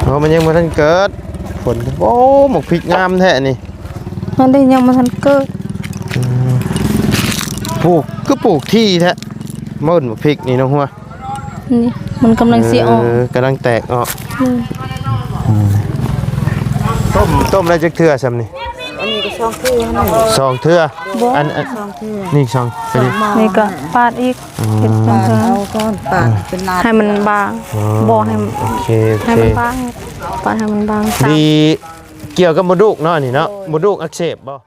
ເພາະມັນຍັງບໍ່ທັນເກີດ. ຝົນ ໂອ້ ໝາກພິກງາມແທ້ນີ້. ມັນໄດ້ຍັງບໍ່ທັນເກີດ. ອືມ ປູກ ຄືປູກຖີ່ແທ້. ເບິ່ງໝາກພິກນີ້ນ້ອງຫົວ. ນີ້ ມັນກຳລັງຊິອອກ. ເອີ ກຳລັງແຕກອອກ. ອືມ ອືມ ຕົ້ມ ຕົ້ມໄດ້ຈັກເທື່ອຊ່ຳນີ້? ອັນນີ້ກໍສອງເທື່ອ. ສອງເທື່ອ. ບໍ່ ອັນ ອັນ ສອງເທື່ອ. ນີ້ສອງ ສອງໝໍ້. ນີ້ກໍປາດອີກ. ອໍ ເຮັດເປັນເທື່ອ ປາດເອົາກ່ອນ ປາດເປັນລາດ ໃຫ້ມັນບາງ. ອໍ ບໍ່ໃຫ້ ໂອເຄ ໂອເຄ ໃຫ້ມັນບາງ ປາດໃຫ້ມັນບາງ. ດີ ກ່ຽວກັບມົດລູກເນາະ ອັນນີ້ເນາະ. ໂດຍ ມົດລູກອັກເສບບໍ່?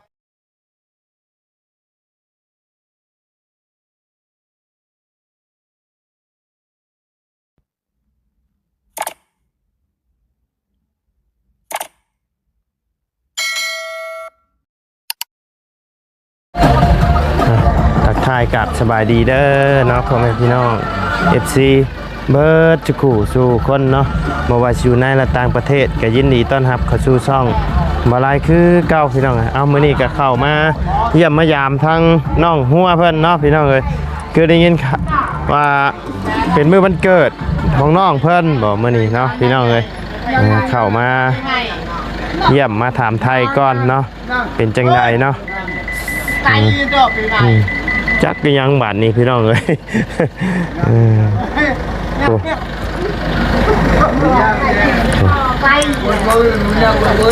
ອ່ະ ທັກທາຍກັບສະບາຍດີເດີເນາະ ພໍ່ແມ່ພີ່ນ້ອງ ເອັຟຊີ ເບິດທຸກຄູ່ສູ່ຄົນເນາະ, ບໍ່ວ່າຊິຢູ່ໃນ ແລະ ຕ່າງປະເທດ ກໍຍິນດີຕ້ອນຮັບເຂົ້າສູ່ຊ່ອງບ່າວລາຍຄືເກົ່າ ພີ່ນ້ອງ. ເອົາ ມື້ນີ້ກໍເຂົ້າມາຢ້ຽມມາຢາມທາງນ້ອງຫົວເພິ່ນເນາະ ພີ່ນ້ອງເອີຍ. ຄືໄດ້ຍິນວ່າເປັນມື້ວັນເກີດຂອງນ້ອງເພິ່ນບໍ ມື້ນີ້ເນາະ ພີ່ນ້ອງເອີຍ. ເອີ ເຂົ້າມາຢ້ຽມມາຖາມໄຖ່ກ່ອນເນາະ ເປັນຈັ່ງໃດເນາະ. ອືມ ອືມ ຈັກອີ່ຫຍັງບາດນີ້ ພີ່ນ້ອງເອີຍ. ເອີ ໂອ້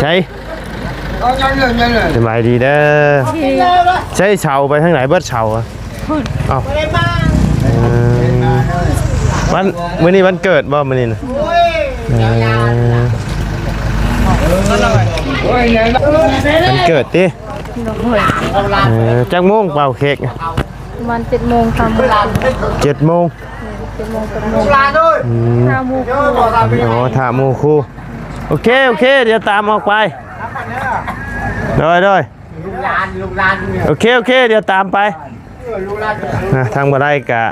ໃສ ສະບາຍດີເດີ. ໃສເສົາໄປທາງໃດເບິດເສົາ? ເອົ້າ ເອີ ວັນ ມື້ນີ້ວັນເກີດບໍ່ ມື້ນີ້ນະ? ເອີ ວັນເກີດຕິ? ເອີ ຈັກໂມງເປົ່າເຄ້ກ? ປະມານເຈັດໂມງ ເກົ້າໂມງ. ເຈັດໂມງ ເຈັດໂມງ ແປດໂມງ. ອືມ ຖ້າໝູ່ຄູ່. ອໍ ຖ້າໝູ່ຄູ່. ໂອເຄ ໂອເຄ ດຽວຕາມອອກໄປ. ໂດຍ ໂດຍ. ລູກຫຼານ ລູກຫຼານ. ໂອເຄ ໂອເຄ ດຽວຕາມໄປ. ເອີ ລູກຫຼານ. ນະ ທາງບໍ່ໄດ້ກະ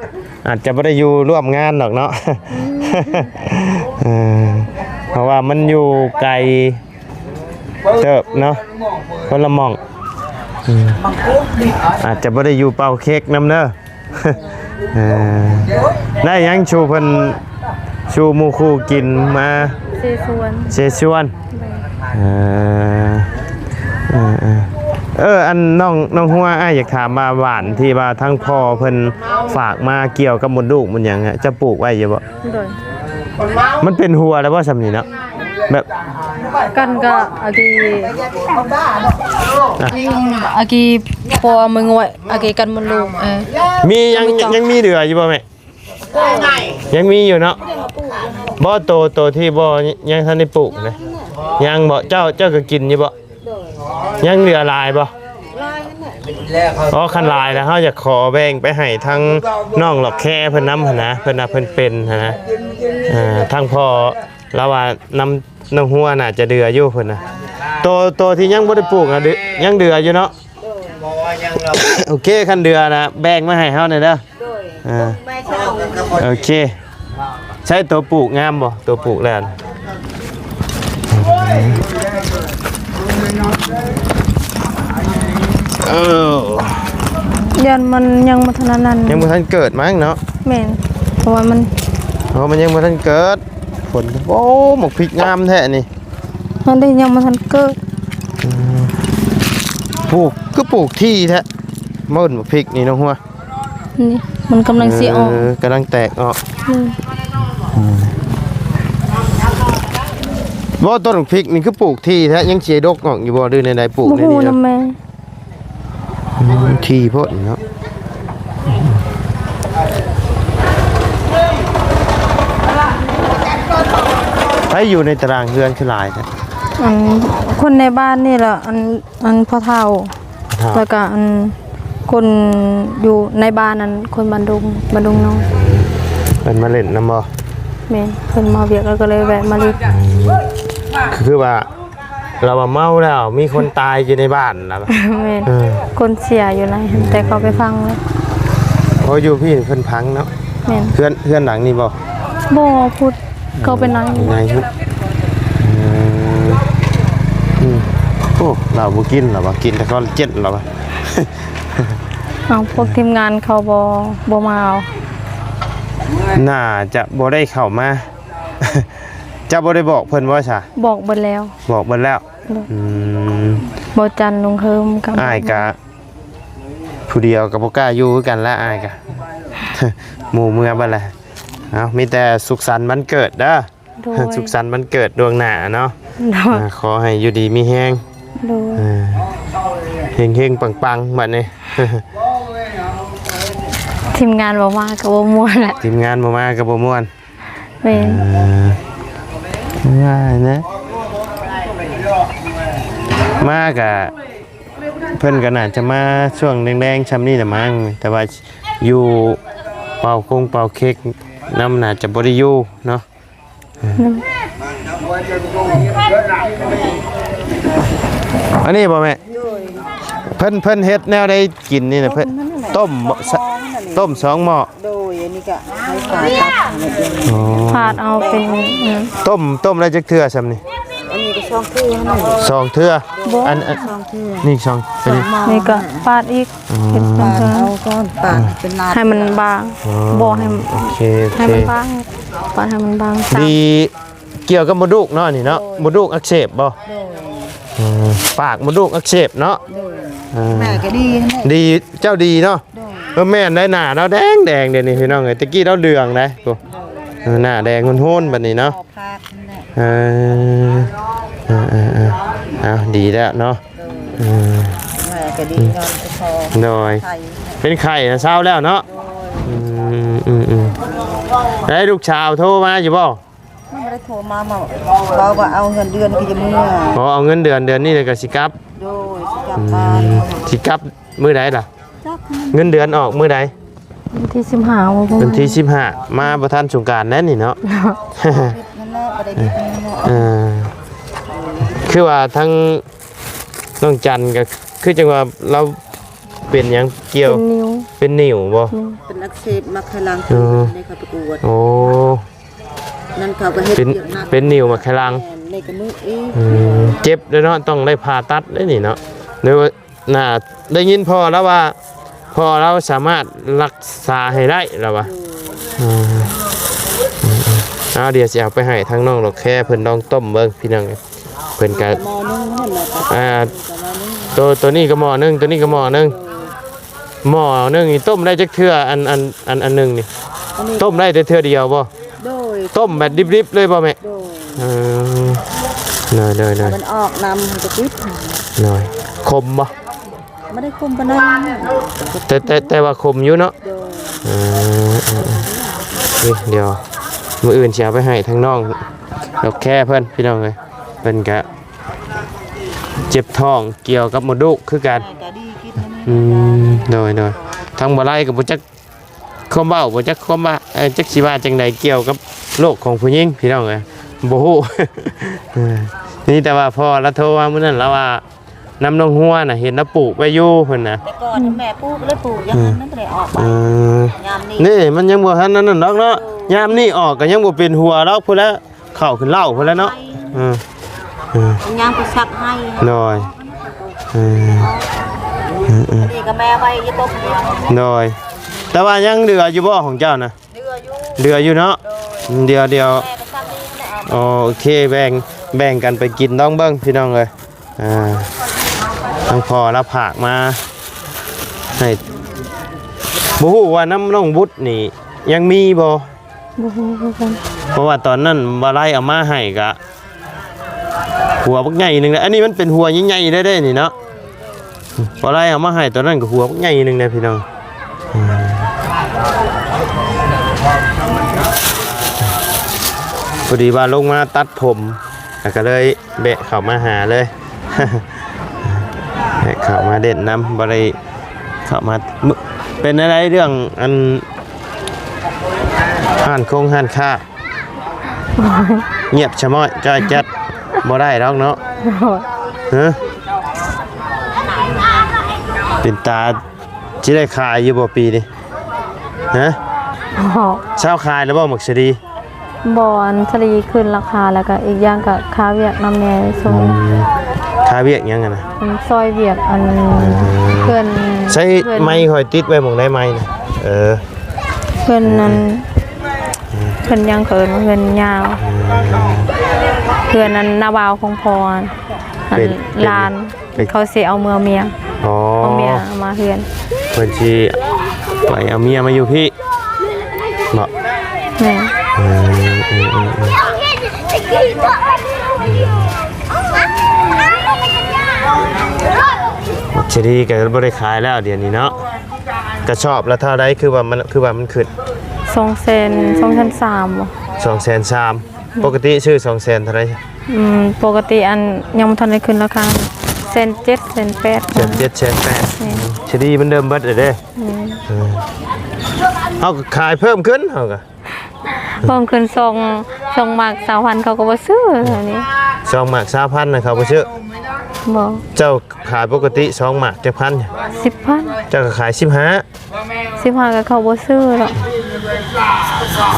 ອາດຈະບໍ່ໄດ້ຢູ່ຮ່ວມງານດອກເນາະ. ອືມ ເອີ ເພາະວ່າມັນຢູ່ໄກເຕີບເນາະ ຄົນລະໝ່ອງ. ອືມ ອາດຈະບໍ່ໄດ້ຢູ່ເປົ່າເຄ້ກນຳເດີ. ເອີ ໄດ້ຫຍັງຊູເພິ່ນ ຊູໝູ່ຄູ່ກິນມາ? ເຊຊວນ ເຊຊວນ. ແມ່ນ. ເອີ ເອີ ເອີ ເອີ ອັນນ້ອງ ນ້ອງຫົວ ອ້າຍຢາກຖາມວ່າ ຫວ່ານທີ່ວ່າທາງພໍ່ເພິ່ນຝາກມາກ່ຽວກັບມົດລູກມັນຫຍັງ ເຈົ້າປູກໄວ້ຢູ່ບໍ່? ໂດຍ. ມັນເປັນຫົວແລ້ວບໍ່ຊ່ຳນີ້ເນາະ? ແບບ ກັນກະອາກີ ອ່ະ ອາກີປົວມື້ງວດ ອາກີກັນມົດລູກ. ເອີ ມີ ຍັງ ຍັງມີເຫຼືອຢູ່ບໍ່ແມ່? ຍັງມີຢູ່ເນາະ. ບໍ່ ໂຕ ໂຕທີ່ບໍ່ ຍັງທັນໄດ້ປູກນະ? ຍັງບໍ່? ເຈົ້າ ເຈົ້າກໍກິນຢູ່ບໍ່? ຍັງເຫຼືອຫຼາຍບໍ່? ອໍ ຄັນຫຼາຍແລ້ວ ເຮົາຢາກຂໍແບ່ງໄປໃຫ້ທາງນ້ອງຫຼອກແຄເພິ່ນນຳຫັ້ນນະ ເພິ່ນວ່າເພິ່ນເປັນຫັ້ນນະ. ເອີ ທາງພໍ່ລາວວ່ານຳ ນ້ອງຫົວໜ້າຈະເຫຼືອຢູ່ເພິ່ນນະ. ໂຕ ໂຕທີ່ຍັງບໍ່ໄດ້ປູກນະ ເດືອ ຍັງເຫຼືອຢູ່ເນາະ? ໂດຍ. ບໍ່ວ່າຫຍັງດອກ. ໂອເຄ ຄັນເດືອນະ ແບ່ງມາໃຫ້ເຮົາແດ່ເດີ. ໂດຍ. ເອີ ແມ່ເຈົ້າ. ໂອເຄ. ໃຊ້ໂຕປູກງາມບໍ່? ໂຕປູກແລ້ວ. ເອີ ຢ້ານມັນຍັງບໍ່ທັນອັນນັ້ນ ຍັງບໍ່ທັນເກີດມັ້ງເນາະ. ແມ່ນ ເພາະວ່າມັນ ເພາະມັນຍັງບໍ່ທັນເກີດ. ຝົນ ໂອ້ ໝາກພິກງາມແທ້ນີ້. ມັນໄດ້ຍັງບໍ່ທັນເກີດ. ອືມ ປູກ ຄືປູກຖີ່ແທ້. ເບິ່ງໝາກພິກນີ້ນ້ອງຫົວ. ນີ້ ມັນກຳລັງຊິອອກ. ເອີ ກຳລັງແຕກອອກ. ອືມ ອືມ ບໍ່ ຕົ້ນໝາກພິກນີ້ຄືປູກຖີ່ແທ້ ຍັງຊິດກອອກຢູ່ບໍ່ ຫຼືແນວໃດ? ປູກ ບໍ່ຮູ້ນຳແມ່. ອືມ ຖີ່ໂພດເນາະ. ໃຜຢູ່ໃນຕາລາງເຮືອນຄືຫຼາຍແທ້? ອັນ ຄົນໃນບ້ານນີ້ລະ ອັນ ອັນພໍ່ເຖົ້າ ພໍ່ເຖົ້າ ແລ້ວກະ ອັນ ຄົນຢູ່ໃນບ້ານນັ້ນ ຄົນບ້ານດົງ ບ້ານດົງນ້ອຍ. ເພິ່ນມາຫຼິ້ນນຳບໍ່? ແມ່ນ ເພິ່ນມາວຽກ ແລ້ວກໍເລີຍແວະມາຫຼິ້ນ. ອືມ ຄືວ່າ ລາວວ່າເມົາແລ້ວມີຄົນຕາຍຢູ່ໃນບ້ານລະ. ແມ່ນ ເອີ ຄົນເສຍຢູ່ໃນ ແຕ່ເຂົາໄປຝັງແລ້ວ. ໂອ້ ຢູ່ພີ້ເພິ່ນຝັງເນາະ. ແມ່ນ ເຮືອນ ເຮືອນຫຼັງນີ້ບໍ່? ບໍ່ ພຸດ ເຂົາໄປໃນ ໃນພຸດ. ອືມ ອືມ ໂອ້ ລາວບໍ່ກິນລະວ່າ ກິນແຕ່ຄອນລາເຈັນລະວ່າ. ເອົາ ພວກທີມງານເຂົາບໍ່ ບໍ່ມາເອົາ. ໜ້າຈະບໍ່ໄດ້ເຂົ້າມາ. ເ ຈົ້າບໍ່ໄດ້ບອກເພິ່ນບໍ່ຊະ? ບອກເບິດແລ້ວ. ບອກເບິດແລ້ວ. ໂດຍ. ອືມ ບໍ່ຈັນລຸງເຮີມກັບ ອ້າຍກະຜູ້ດຽວກໍບໍ່ກ້າຢູ່ຄືກັນລະ ອ້າຍກະ ໝູ່ເມືອເບິດລະ. ເອົາ ມີແຕ່ສຸກສັນວັນເກີດເດີ. ໂດຍ. ສຸກສັນວັນເກີດລ່ວງໜ້າເນາະ. ໂດຍ. ອ່າ ຂໍໃຫ້ຢູ່ດີມີແຮງ. ໂດຍ. ເອີ ເຮັງໆ ປັງໆ ບັດນີ້. ທີມງານບໍ່ມາກໍບໍ່ມ່ວນແຫຼະ. ທີມງານບໍ່ມາກໍບໍ່ມ່ວນ. ແມ່ນ. ເອີ ງ່າຍນະ ມາກະ ເພິ່ນກໍໜ້າຈະມາຊ່ວງແລງໆ ຊ່ຳນີ້ລະມັ້ງ ແຕ່ວ່າຢູ່ເປົ່າກົງເປົ່າເຄັກນຳ ໜ້າຈະບໍ່ໄດ້ຢູ່ເນາະ. ເອີ ອັນນີ້ບໍ່ແມ່? ໂດຍ. ເພິ່ນ ເພິ່ນເຮັດແນວໃດກິນນີ້ນະ? ຕົ້ມນັ້ນແຫຼະ. ຕົ້ມບໍ່? ຕົ້ມສອງໝໍ້. ໂດຍ. ອັນນີ້ກະໃຫ້ຝາດຕັດໃຫ້ມັນເປັນ ອໍ ຝາດເອົາເປັນ ອືມ ຕົ້ມ ຕົ້ມໄດ້ຈັກເທື່ອຊ່ຳນີ້? ອັນນີ້ກໍສອງເທື່ອຫັ້ນແຫຼະ. ສອງເທື່ອ. ບໍ່ ອັນ ອັນ ສອງເທື່ອ. ນີ້ສອງ ສອງໝໍ້. ນີ້ກໍຝາດອີກ. ອືມ ເຮັດສອງເທື່ອ. ຝາດເອົາກ່ອນ ຝາດເປັນລາດ ໃຫ້ມັນບາງ. ອໍ ບໍ່ ໃຫ້ ໂອເຄ ໂອເຄ ໃຫ້ມັນບາງ ຝາດໃຫ້ມັນບາງ. ດີ ກ່ຽວກັບມົດລູກເນາະນີ້ເນາະ. ໂດຍ. ມົດລູກອັກເສບບໍ່? ໂດຍ. ເອີ ປາກມົດລູກອັກເສບເນາະ. ໂດຍ. ເອີ ແມ່ກໍດີຫັ້ນແຫຼະ. ດີ ເຈົ້າດີເນາະ. ໂດຍ. ເອີ ແມ່ນໄດ໋ ໜ້າລາວແດງໆ ດຽວນີ້ພີ່ນ້ອງເອີຍ ແຕ່ກີ້ລາວເຫຼືອງໄດ໋. ໂອ້ ໂດຍ. ເອີ ໜ້າແດງໂຮນໆ ບັດນີ້ເນາະ. ເອົາພາກຫັ້ນແຫຼະ. ເອີ ເອີໆໆ ເອົາ ດີແລ້ວເນາະ. ໂດຍ. ເອີ ແມ່ກໍດີນອນກໍພໍ. ໂດຍ. ໄຂ້ ເປັນໄຂ້ນະ ເຊົາແລ້ວເນາະ. ໂດຍ. ອືມໆໆ ໄດ້ລູກສາວໂທມາຢູ່ບໍ່? ມັນບໍ່ໄດ້ໂທມາ ມາເວົ້າວ່າເອົາເງິນເດືອນກໍຈະເມືອ. ອໍ ເອົາເງິນເດືອນ ເດືອນນີ້ແລ້ວກໍຊິກັບ. ໂດຍ. ຊິກັບບ້ານ. ອືມ ຊິກັບມື້ໃດລະ? ຈັກ. ເງິນເດືອນອອກມື້ໃດ? ວັນທີສິບຫ້າ. ວັນທີສິບຫ້າ ມາບໍ່ທັນສົງການແລ້ວນີ້ເນາະ. ເນາະ ບໍ່ໄດ້ເຮັດແນວນັ້ນເນາະ. ເອີ ຄືວ່າທາງນ້ອງຈັນກໍຄືຈັ່ງວ່າລາວເປັນຫຍັງກ່ຽວ? ເປັນນິ້ວ. ເປັນນິ້ວບໍ່? ແມ່ນ. ເປັນອັກເສບໝາກໄຂ່ຫຼັງ. ເອີ ໄດ້ເຂົ້າໄປກວດ. ໂອ້ ນັ້ນເຂົາກໍເຮັດ ເປັນ ວຽກໜັກ ເປັນນິ້ວໝາກໄຂ່ຫຼັງ. ແມ່ນ ໃນກະມືອີກ. ອືມ ເຈັບເດ້ເນາະ ຕ້ອງໄດ້ຜ່າຕັດເດ້ນີ້ເນາະ. ຫຼືວ່າ ໜ້າ ໄດ້ຍິນພໍ່ລາວວ່າ ພໍ່ລາວສາມາດລັກສາໃຫ້ໄດ້ລາວວ່າ. ໂດຍ. ອືມ ເອົາ ດຽວຊິເອົາໄປໃຫ້ທາງນ້ອງດອກແຄເພິ່ນລອງຕົ້ມເບິ່ງພີ່ນ້ອງເອີຍ. ເພິ່ນກໍ ໝໍ້ໜຶ່ງຫັ້ນແຫຼະ. ອ່າ ໂຕ ໂຕນີ້ກໍໝໍ້ໜຶ່ງ ໂຕນີ້ກໍໝໍ້ໜຶ່ງ. ໂດຍ. ໝໍ້ໜຶ່ງນີ້ຕົ້ມໄດ້ຈັກເທື່ອ? ອັນ ອັນ ອັນ ອັນໜຶ່ງນີ້ ອັນນີ້ ຕົ້ມໄດ້ແຕ່ເທື່ອດຽວບໍ່? ໂດຍ. ຕົ້ມແບບດິບໆເລີຍບໍ່ແມ່? ໂດຍ. ເອີ ໂດຍໆໆ ມັນອອກນ້ຳມັນກໍຕິດ. ໂດຍ. ຂົມບໍ່? ບໍ່ໄດ້ຂົມປານໃດ. ແຕ່ ແຕ່ ແຕ່ວ່າຂົມຢູ່ເນາະ. ໂດຍ. ເອີ ເອີ ເອີ ນີ້ ດຽວມື້ອື່ນຊິເອົາໄປໃຫ້ທາງນ້ອງດອກແຄເພິ່ນ ພີ່ນ້ອງເອີຍ. ເພິ່ນກະເຈັບທ້ອງກ່ຽວກັບມົດລູກຄືກັນ. ແມ່ກໍດີກິນອັນນີ້. ອືມ ໂດຍໆ ທາງບໍ່ໄລກໍບໍ່ຈັກຄວາມເວົ້າ ບໍ່ຈັກຄວາມວ່າ ເອີ ຈັກຊິວ່າຈັ່ງໃດກ່ຽວກັບໂລກຂອງຜູ້ຍິງ ພີ່ນ້ອງເອີຍ ບໍ່ຮູ້. ເອີ ມີແຕ່ວ່າພໍ່ລາວໂທມາມື້ນັ້ນ ລາວວ່າ ນ້ຳໜອງຫົວນະ ເຫັນລາວປູກໄວ້ຢູ່ເພິ່ນນະ. ແຕ່ກ່ອນແມ່ປູກ ແລ້ວປູກຢ່າງນັ້ນ ມັນບໍ່ໄດ້ອອກ. ເອີ ຍາມນີ້ ນີ້ມັນຍັງບໍ່ທັນອັນນັ້ນດອກເນາະ. ໂອ້ ຍາມນີ້ອອກກໍຍັງບໍ່ເປັນຫົວດອກພຸ້ນແຫຼະ. ເຂົ້າຂຶ້ນເລົ້າພຸ້ນແຫຼະເນາະ. ເອີ ເອີ ຍ່າງໄປຊັກໄຫ້. ໂດຍ. ເອີ ເອີ ເອີ ນີ້ກໍແມ່ໄວ້ຢູ່ຕົ້ນນີ້. ໂດຍ. ແຕ່ວ່າຍັງເຫຼືອຢູ່ບໍ່ຂອງເຈົ້ານະ? ເຫຼືອຢູ່ ເຫຼືອຢູ່ເນາະ. ໂດຍ. ດຽວ ດຽວ ແມ່ກໍຊັກນີ້ແຫຼະ. ອໍ ໂອເຄ ແບ່ງ ແບ່ງກັນໄປກິນ ລອງເບິ່ງພີ່ນ້ອງເອີຍ. ອ່າ ທາງພໍ່ລາວຝາກມາໃຫ້. ບໍ່ຮູ້ວ່ານ້ຳນ້ອງບຸດນີ້ຍັງມີບໍ່? ບໍ່ຮູ້ຄືກັນ. ເພາະວ່າຕອນນັ້ນບ່າວໄລເອົາມາໃຫ້ກະຫົວບັກໃຫຍ່ໜຶ່ງ. ອັນນີ້ມັນເປັນຫົວໃຫຍ່ໆເດ້ນີ້ເນາະ. ບໍ່ໄດ້ເອົາມາໃຫ້ຕອນນັ້ນກໍຫົວບັກໃຫຍ່ໜຶ່ງເດ້ພີ່ນ້ອງ. ອືມ ພໍດີວ່າລົງມາຕັດຜົມ ແລ້ວກໍເລີຍແວະເຂົ້າມາຫາເລີຍ. ແວະເຂົ້າມາເຫຼັ້ນນຳ ບໍ່ໄດ້ເຂົ້າມາ. ເປັນແນວໃດເລື່ອງອັນ ຮ້ານຄົງຮ້ານຄ້າ? ງຽບຊະມ້ອຍ ຈ້ອຍແຈ໊ດ ບໍ່ໄດ້ດອກເນາະ. ຮະ? ເປັນຕາຊິໄດ້ຂາຍຢູ່ບໍ່ປີນີ້? ຮະ? ບໍ່. ເຊົາຂາຍແລ້ວບໍ່ໝາກສາລີ? ບໍ່ ອັນສາລີຂຶ້ນລາຄາ ແລ້ວກໍອີກຢ່າງກໍຄາວຽກນຳແດ່ຊ່ວງນີ້. ອືມ ຄາວຽກຫຍັງຫັ້ນນະ? ອັນຊ່ອຍວຽກອັນ ເອີ ເພື່ອນ ໃຊ້ ເພື່ອນ ໄມຂ້ອຍຕິດໄວ້ໝ່ອງໃດໄມນະ? ເອີ ເພື່ອນນັ້ນ. ອືມ ເພິ່ນຍັງເອີ້ນວ່າເຮືອນຍາວ ອືມ ເຮືອນອັນນ້າບ່າວຂອງພໍ່ ອັນ ເປັນ ຫຼານ ເປັນ ເຂົາຊິເອົາເມືອເມຍ ອໍ ເອົາເມຍມາເຮືອນ ເພິ່ນຊິໄປເອົາເມຍມາຢູ່ພີ້ເນາະ ແມ່ນ ອືມ ອືມ ອືມ ອືມ ສາລີກໍບໍ່ໄດ້ຂາຍແລ້ວດຽວນີ້ເນາະ ກະສອບລະເທົ່າໃດ? ຄືວ່າມັນ ຄືວ່າມັນຂຶ້ນ ສອງແສນ ສອງແສນສາມບໍ່? ສອງແສນສາມ ອືມ ປົກກະຕິຊື້ສອງແສນເທົ່າໃດ? ອືມ ປົກກະຕິອັນຍັງບໍ່ທັນໄດ້ຂຶ້ນລາຄາ ແສນເຈັດ ແສນແປດ ແສນເຈັດ ແສນແປດ ແມ່ນ ສາລີມັນເລີ່ມເບິດແລ້ວເດ້ ອືມ ເອີ ເຮົາກໍຂາຍເພີ່ມຂຶ້ນ ເຮົາກໍ ເພີ່ມຂຶ້ນສອງ ສອງໝາກຊາວພັນ ເຂົາກໍບໍ່ຊື້ແຖວນີ້ ສອງໝາກຊາວພັນນະ ເຂົາບໍ່ຊື້ ບໍ່ ເຈົ້າຂາຍປົກກະຕິສອງໝາກຈັກພັນ? ສິບພັນ ເຈົ້າກໍຂາຍສິບຫ້າ ສິບຫ້າກໍເຂົາບໍ່ຊື້ດອກ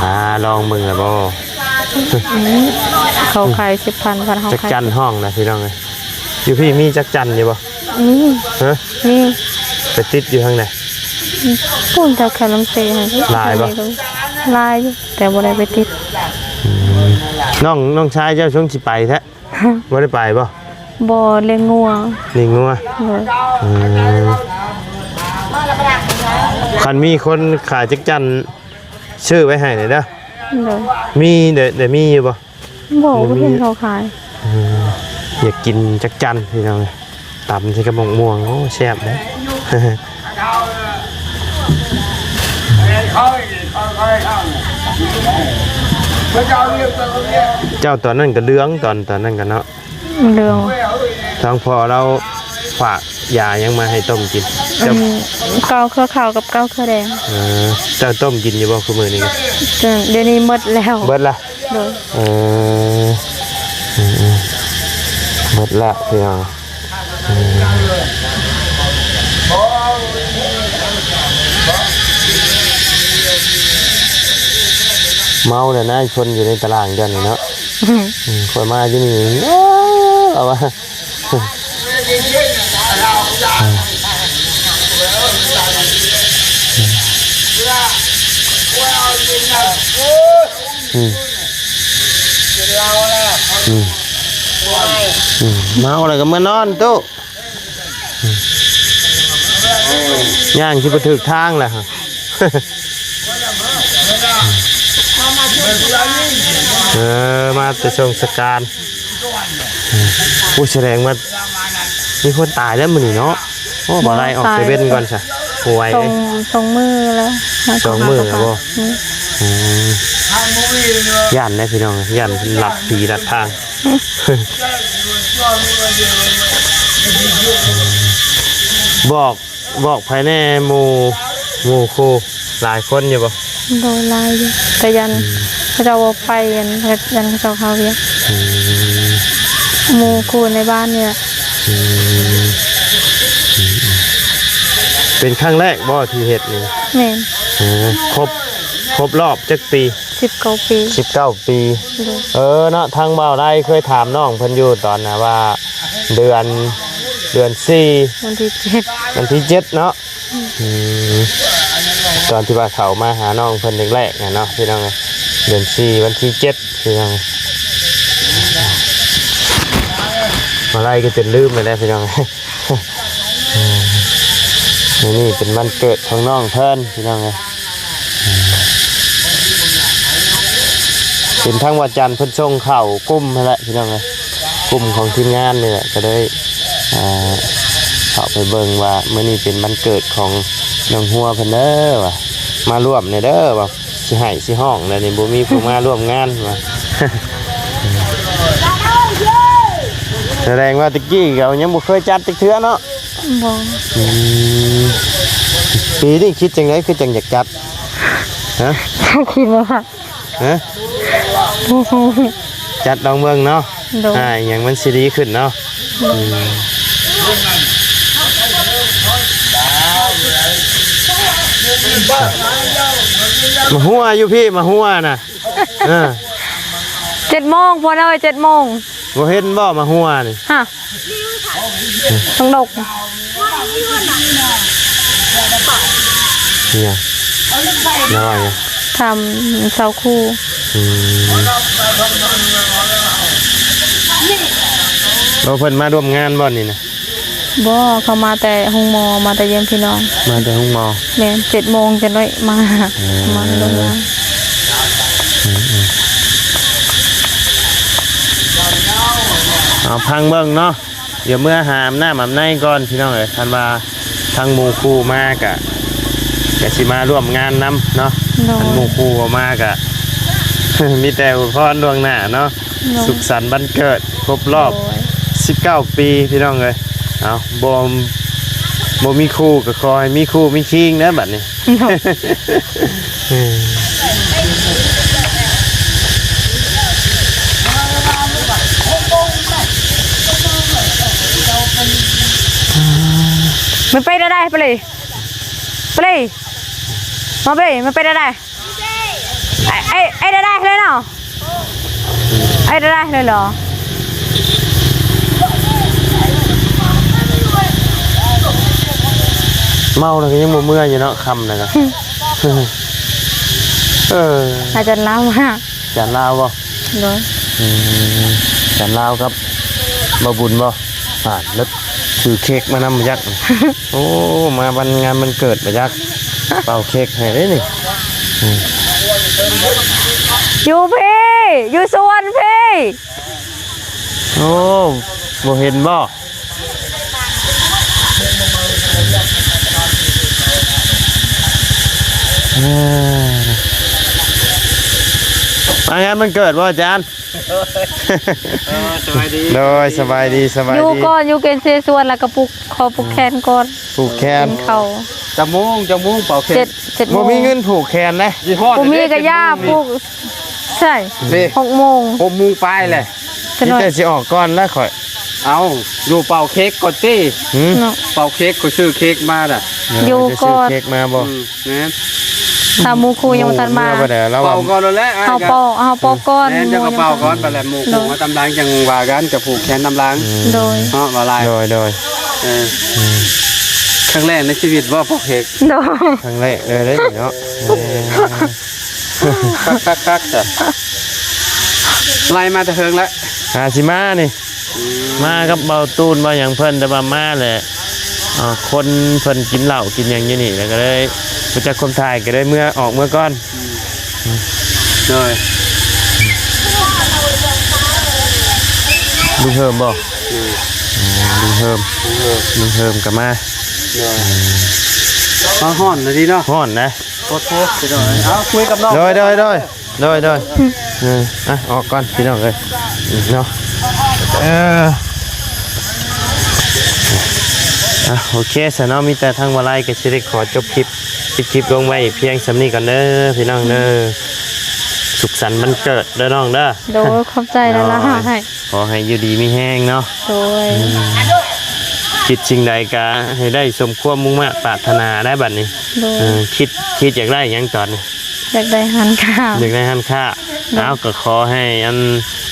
ອ່າ ລອງເບິ່ງລະບໍ່? ອືມ ເຂົາຂາຍສິບພັນ ພັນເຮົາຂາຍ ຈັກຈັນຫ້ອງນະພີ່ນ້ອງເອີຍ ຢູ່ພີ້ມີຈັກຈັນຢູ່ບໍ່? ມີ ຮະ? ມີ ໄປຕິດຢູ່ທາງໃດ? ປູ້ນແຖວແຄວລຳເຊຫັ້ນ ຫຼາຍບໍ່? ຫຼາຍຢູ່ ແຕ່ບໍ່ໄດ້ໄປຕິດ ອືມ ນ້ອງ ນ້ອງຊາຍເຈົ້າຊົງຊິໄປແທ້ ບໍ່ໄດ້ໄປບໍ່? ບໍ່ ລ້ຽງງົວ ລ້ຽງງົວ ໂດຍ ອືມ ຄັນມີຄົນຂາຍຈັກຈັ່ນ ຊື້ໄວ້ໃຫ້ແດ່ເດີ ໂດຍ ມີ ໄດ້ ໄດ້ມີຢູ່ບໍ່? ບໍ່ ບໍ່ມີ ບໍ່ເຫັນເຂົາຂາຍ ອືມ ຢາກກິນຈັກຈັ່ນພີ່ນ້ອງ ຕຳໃສ່ກັບໝາກມ່ວງ ໂອ້ ແຊບເດ້ ເຈົ້າຕອນນັ້ນກໍເຫຼືອງ ຕອນ ຕອນນັ້ນກໍເນາະ ເລື່ອງ ທາງພໍ່ລາວຝາກຢາຫຍັງມາໃຫ້ຕົ້ມກິນ? ອັນ ເກົ້າເຄືອຂາວກັບເກົ້າເຄືອແດງ ເອີ ເຈົ້າຕົ້ມກິນຢູ່ບໍ່ ຄູ່ມື້ນີ້? ດ- ດຽວນີ້ໝົດແລ້ວ ເບິດລະ ໂດຍ ເອີ ອືມໆ ເບິດລະພີ່ນ້ອງ ອືມ ເມົາແລ້ວນາ ຄົນຢູ່ໃນຕາລ່າງເຈົ້ານີ້ເນາະ ອືມ ຂ້ອຍມາຢູ່ນີ້ ເອົາວ່າ ອືມ ອືມ ອືມ ເມົາແລ້ວກໍເມືອນອນຕູ້ ອືມ ຍ່າງຊິບໍ່ຖືກທາງແລ້ວ ເອີ ມາແຕ່ຊົງສະການ ໂອ້ ສະແດງວ່າມີຄົນຕາຍແລ້ວມື້ນີ້ເນາະ ໂອ້ ບໍ່ໄດ້ອອກແຕ່ເວັນກ່ອນຊະ ບໍ່ໄຫວ ສອງ ສອງມື້ແລ້ວ ສອງມື້ແລ້ວບໍ່? ອືມ ອືມ ຢ້ານເດ້ພີ່ນ້ອງ ຢ້ານລັດຜີລັດທາງ ບອກ ບອກໃຜແດ່ ໝູ່ ໝູ່ຄູ່ຫຼາຍຄົນຢູ່ບໍ່? ໂດຍ ຫຼາຍຢູ່ ແຕ່ຢ້ານ ອືມ ເຂົາເຈົ້າບໍ່ໄປ ຢ້ານ ຢ້ານເຂົາເຈົ້າຄາວຽກ ອືມ ໝູ່ຄູ່ໃນບ້ານນີ້ແຫຼະ ອືມ ອືມ ເປັນຄັ້ງແລກບໍ່ທີ່ເຮັດນີ້? ແມ່ນ ເອີ ຄົບ ຄົບຮອບຈັກປີ? ສິບເກົ້າປີ ສິບເກົ້າປີ ໂດຍ ເອີ ເນາະ ທາງບ່າວໄລເຄີຍຖາມນ້ອງເພິ່ນຢູ່ຕອນນະວ່າ ເດືອນ ເດືອນສີ່ ວັນທີເຈັດ ວັນທີເຈັດເນາະ ອືມ ອືມ ຕອນທີ່ວ່າເຂົ້າມາຫານ້ອງເພິ່ນແລກໆນະເນາະ ພີ່ນ້ອງເອີຍ ເດືອນສີ່ ວັນທີເຈັດ ພີ່ນ້ອງ ບ່າວໄລກໍຈົນລືມໄປແລ້ວ ພີ່ນ້ອງ ມື້ນີ້ເປັນວັນເກີດຂອງນ້ອງເພິ່ນ ພີ່ນ້ອງເອີຍ ເປັນທາງວຽກຈັນເພິ່ນສົ່ງເຂົ້າກຸ່ມຫັ້ນແຫຼະ ພີ່ນ້ອງເອີຍ ກຸ່ມຂອງທີມງານນີ້ແຫຼະ ກໍເລີຍ ອ່າ ເຂົ້າໄປເບິ່ງວ່າມື້ນີ້ເປັນວັນເກີດຂອງນ້ອງຫົວເພິ່ນເດີວ່າ ມາຮ່ວມແດ່ເດີວ່າ ຊິໄຫ້ຊິຮ້ອງແລ້ວນີ້ ບໍ່ມີຜູ້ມາຮ່ວມງານວ່າ ສະແດງວ່າແຕ່ກີ້ກໍຍັງບໍ່ເຄີຍຈັດຈັກເທື່ອເນາະ? ບໍ່ ອືມ ປີນີ້ຄິດຈັ່ງໃດ ຄືຈັ່ງຢາກຈັດ? ຮະ? ຄິດວ່າ ຮະ? ຈັດລອງເບິ່ງເນາະ ໂດຍ ອ່າ ອີ່ຫຍັງມັນຊິດີຂຶ້ນເນາະ ໂດຍ ອືມ ມາຫົວຢູ່ພີ້ ມາຫົວນະ ເອີ ເຈັດໂມງ ພໍ່ນ້ອຍ ເຈັດໂມງ ບໍ່ເຫັນບໍ່ ມາຫົວນີ້ ຮະ ບັກດົກ ອີ່ຫຍັງ ແລ້ວວ່າຫຍັງ? ຖາມສາວຄູ ໂອ້ ເພິ່ນມາຮ່ວມງານບໍ່ນີ້ນະ? ບໍ່ ເຂົາມາແຕ່ໂຮງໝໍ ມາແຕ່ຢ້ຽມພີ່ນ້ອງ. ມາແຕ່ໂຮງໝໍ. ແມ່ນ ເຈັດໂມງຈະໄດ້ມາ. ເອີ ມາລົງມາ. ອືມໆ ເອົາ ຟັງເບິ່ງເນາະ. ດຽວເມືອຫາອາບນ້ຳອາບໃນກ່ອນພີ່ນ້ອງເອີຍ. ຄັນວ່າທາງໝູ່ຄູ່ມາກະ ກະຊິມາຮ່ວມງານນຳເນາະ. ໂດຍ. ຄັນໝູ່ຄູ່ບໍ່ມາກະ ມີແຕ່ອວຍພອນລ່ວງໜ້າເນາະ. ໂດຍ. ສຸກສັນວັນເກີດຄົບຮອບ ໂດຍ ສິບເກົ້າປີພີ່ນ້ອງເອີຍ. ເອົາ ບໍ່ ບໍ່ມີຄູ່ກໍຂໍໃຫ້ມີຄູ່ມີຄີງເດີບັດນີ້. ໂດຍ. ມັນໄປໄດ້ ໄປເລີຍ ໄປເລີຍ ມາໄປເລີຍ ມັນໄປໄດ້. ໄອ້ ໄອ້ ໄອ້ດາດາເລີຍເນາະ ໄອ້ດາດາເລີຍເນາະ. ເມົາແລ້ວກໍຍັງບໍ່ເມືອຢູ່ເນາະ ຄ່ຳແລ້ວກໍ ເອີ ອາຈານລາວມາ ອາຈານລາວບໍ່? ໂດຍ. ອືມ ອາຈານລາວກັບບ່າວບຸນບໍ່? ອ່າ ແລ້ວຖືເຄັກມານຳບໍ່ຈັກ. ໂອ້ ມາວັນງານວັນເກີດບໍ່ຈັກ ເປົ່າເຄັກໃຫ້ເດ້ນີ້. ອືມ ຢູ່ພີ້ ຢູ່ສວນພີ້. ໂອ້ ບໍ່ເຫັນບໍ່? ເອີ ມາງານວັນເກີດບໍ່ອາຈານ? ເອີ ສະບາຍດີ. ໂດຍ ສະບາຍດີ ສະບາຍດີ. ຢູ່ກ່ອນ ຢູ່ກິນເຊຊວນ ແລ້ວກໍຜູກ ຂໍຜູກແຂນກ່ອນ ຜູກແຂນ ກິນເຂົ້າ. ຈັກໂມງ ຈັກໂມງເປົ່າເຄັກ? ເຈັດ ເຈັດໂມງ. ບໍ່ມີເງິນຜູກແຂນເດ້. ບໍ່ມີກໍຢ່າຜູກ. ໃຊ່ ຫົກໂມງ ຫົກໂມງປາຍແຫຼະ. ມີແຕ່ຊິອອກກ່ອນແລ້ວຂ້ອຍ. ເອົ້າ ຢູ່ເປົ່າເຄັກກ່ອນຕິ. ຫືມ ເນາະ ເປົ່າເຄັກ ຂ້ອຍຊື້ເຄັກມານະ. ຢູ່ກ່ອນ ຊື້ເຄັກມາບໍ່? ອືມ ແມ່ນ ຖ້າໝູ່ຄູ່ຍັງບໍ່ທັນມາ ເອົາກ່ອນແລ້ວ ເຮົາເປົ່າ ເຮົາເປົ່າກ່ອນ. ແມ່ນ ເຈົ້າກໍເປົ່າກ່ອນໄປແຫຼະ ໝູ່ຄູ່ມາຕາມຫຼັງ ຈັ່ງວ່າກັນ ຈະຜູກແຂນຕາມຫຼັງ. ໂດຍ ເນາະ ວ່າຫຼາຍ. ໂດຍ ໂດຍ. ເອີ ອືມ ຄັ້ງແລກໃນຊີວິດບໍ່ ເປົ່າເຄັກ? ໂດຍ ຄັ້ງແລກເລີຍເດ້ເນາະ. ເອີ ຄັກໆໆ ໄລ່ມາແຕ່ເທິງແລ້ວ ຫາຊິມານີ້. ອືມ ມາກັບເບົາຕູນເບົາຫຍັງເພິ່ນ ແຕ່ວ່າມາແຫຼະ ອ່າ ຄົນເພິ່ນກິນເຫຼົ້າກິນຫຍັງຢູ່ນີ້ ແລ້ວກໍເລີຍບໍ່ຈັກຄວາມຖ່າຍ ກໍເລີຍເມືອ ອອກເມືອກ່ອນ. ອືມ ໂດຍ. ລຸງເຮີມບໍ່? ອືມ ອືມ ລຸງເຮີມ ລຸງເຮີມ ລຸງເຮີມກໍມາ. ໂດຍ. ອືມ ມາຮ້ອນນະດີເນາະ ຮ້ອນນະ. ໂອ້ໂຫ ເອົາ ຄຸຍກັບນ້ອງ. ໂດຍ ໂດຍ ໂດຍ ໂດຍ ໂດຍ. ອືມ ອ່ະ ອອກກ່ອນພີ່ນ້ອງເອີຍເນາະ. ເອີ ອ່ະ ໂອເຄຊະເນາະ ມີແຕ່ທາງວາໄລກໍຊິໄດ້ຂໍຈົບຄລິບ ປິດຄລິບລົງໄວ້ພຽງສ່ຳນີ້ກ່ອນເດີພີ່ນ້ອງເດີ. ສຸກສັນວັນເກີດເດີນ້ອງເດີ. ໂດຍ ຂອບໃຈຫຼາຍໆ. ໂດຍ. ຂໍໃຫ້ຢູ່ດີມີແຮງເນາະ. ໂດຍ. ອືມ ຄິດສິ່ງໃດກໍໃຫ້ໄດ້ສົມຄວາມມຸ່ງມາດປາດຖະໜາໄດ້ບັດນີ້. ໂດຍ. ເອີ ຄິດ ຄິດຢາກໄດ້ຫຍັງຕອນນີ້? ຢາກໄດ້ຮ້ານຄ້າ. ຢາກໄດ້ຮ້ານຄ້າ. ໂດຍ. ເອົາ ກໍຂໍໃຫ້ອັນ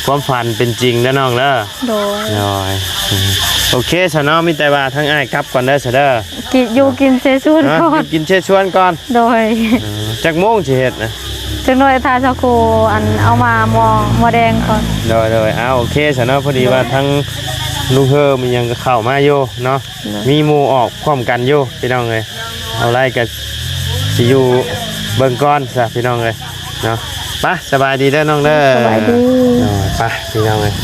ຄວາມຝັນເປັນຈິງເດີນ້ອງເດີ. ໂດຍ. ໂດຍ. ອືມ ໂອເຄຊະເນາະ ມີແຕ່ວ່າທາງອ້າຍກັບກ່ອນເດີຊະເດີ. ກິນ ຢູ່ກິນເຊຊວນກ່ອນ. ເນາະ ຢູ່ກິນເຊຊວນກ່ອນ. ໂດຍ. ເອີ ຈັກໂມງຊິເຮັດນະ? ຈັກໜ້ອຍຖ້າສາວຄູອັນເອົາມາໝໍ້ ໝໍ້ແດງກ່ອນ. ໂດຍ ໂດຍ. ເອົາ ໂອເຄຊະເນາະ ພໍດີວ່າທາງລຸງເຮີມອີ່ຫຍັງກໍເຂົ້າມາຢູ່ເນາະ. ໂດຍ. ມີໝູ່ອອກພ້ອມກັນຢູ່ພີ່ນ້ອງເອີຍ. ເອົາໄລກໍຊິຢູ່ເບິ່ງກ່ອນຊະພີ່ນ້ອງເອີຍເນາະ. ໄປ ສະບາຍດີເດີນ້ອງເດີ. ສະບາຍດີ. ໂດຍ. ໄປພີ່ນ້ອງເອີຍ.